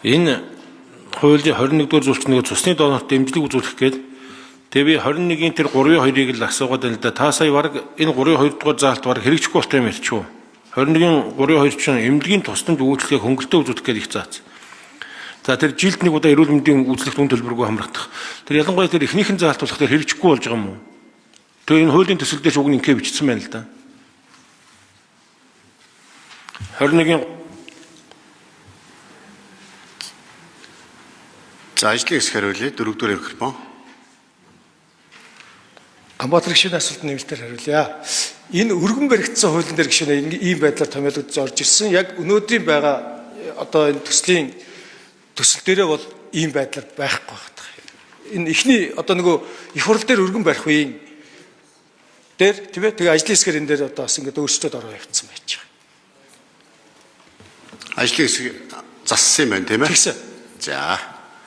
Энэ хуулийн 21-р зүйлч нэг цусны донорт дэмжлэг үзүүлэх гээд тэгээ би 21-ийн тэр 3-2-ыг л асуугаад байна л да. Та сая бараг энэ 3-2 дугаар заалт бараг хэрэгжихгүй болтой юм ярьчихв. 21-ийн 3-2 чинь эмнэлгийн тусламж үйлчилгээг хөнгөлтөө үзүүлэх гээд их заасан. За тэр жилд нэг удаа эрүүл мэндийн үзлэгт үн төлбөргүй хамрагдах. Тэр ялангуяа тэр эхнийхэн заалт болох тэр хэрэгжихгүй болж байгаа юм уу? Тэгээ энэ хуулийн төсөл дээр ч уг нь ингэ бичсэн байна л да. 21-ийн За ажлын хэсэг хариулъя. Дөрөвдүгээр микрофон. Ганбаатар гишүүний асуултанд нэмэлтээр хариулъя. Энэ өргөн баригдсан хуулийн дээр гишүүнээ ийм байдлаар томьёологдож орж ирсэн. Яг өнөөдрийн байгаа одоо энэ төслийн төсөл дээрээ бол ийм байдлаар байхгүй байна. Энэ эхний одоо нөгөө их хурл дээр өргөн барих үеийн дээр тийм ээ тэгээ ажлын хэсгээр энэ дээр одоо бас ингээд өөрчлөлт ороо явцсан байж байгаа. Ажлын хэсэг зассан юм байна тийм ээ. Тэгсэн. За.